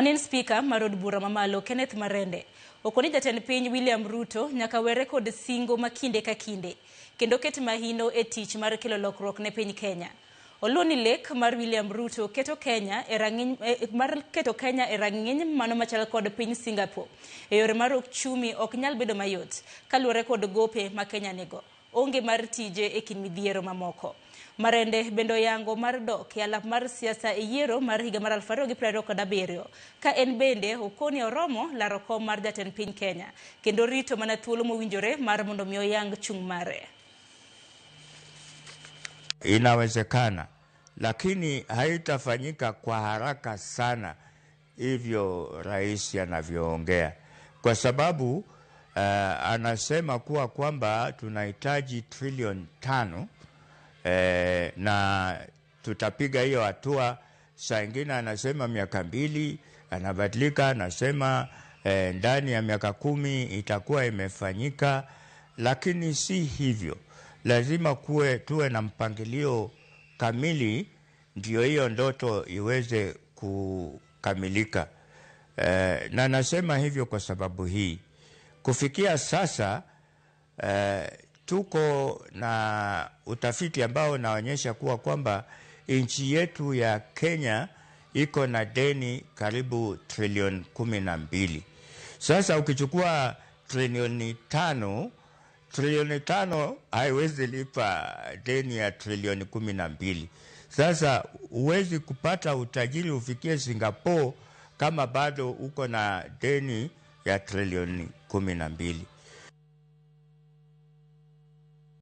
Manen spika mar od bura mamalo Kenneth Marende okoni jatend piny William Ruto nyaka were kod singo ma kinde ka kinde kendo ket mahino e tich mar kelo lokruok ne piny Kenya. Oluwo ni lek mar William Ruto keto Kenya e rang'iny mar keto Kenya e rang'iny mano machal kod piny Singapore e yore mar ochumi ok nyal bedo mayot kaluwore kod gope ma Kenya nigo. Onge mar tije e kind midhiero mamoko. Marende bende oyango mar dok e alap mar siasa e yiero mar higa mar 2027 ka en bende okoni oromo laro kom mar jatend piny Kenya kendo rito mana thuolo mowinjore mar mondo mi oyang chung' mare. Inawezekana, lakini haitafanyika kwa haraka sana hivyo rais anavyoongea, kwa sababu anasema kuwa kwamba tunahitaji trilioni 5 na tutapiga hiyo hatua. Saa ingine anasema miaka 2, anabadilika, anasema ndani ya miaka 10 itakuwa imefanyika, lakini si hivyo. Lazima kuwe tuwe na mpangilio kamili, ndio hiyo ndoto iweze kukamilika. Na nasema hivyo kwa sababu hii, kufikia sasa tuko na utafiti ambao unaonyesha kuwa kwamba nchi yetu ya Kenya iko na deni karibu trilioni 12. Sasa ukichukua trilioni 5, trilioni 5 haiwezi lipa deni ya trilioni 12. Sasa huwezi kupata utajiri ufikie Singapore kama bado uko na deni ya trilioni 12.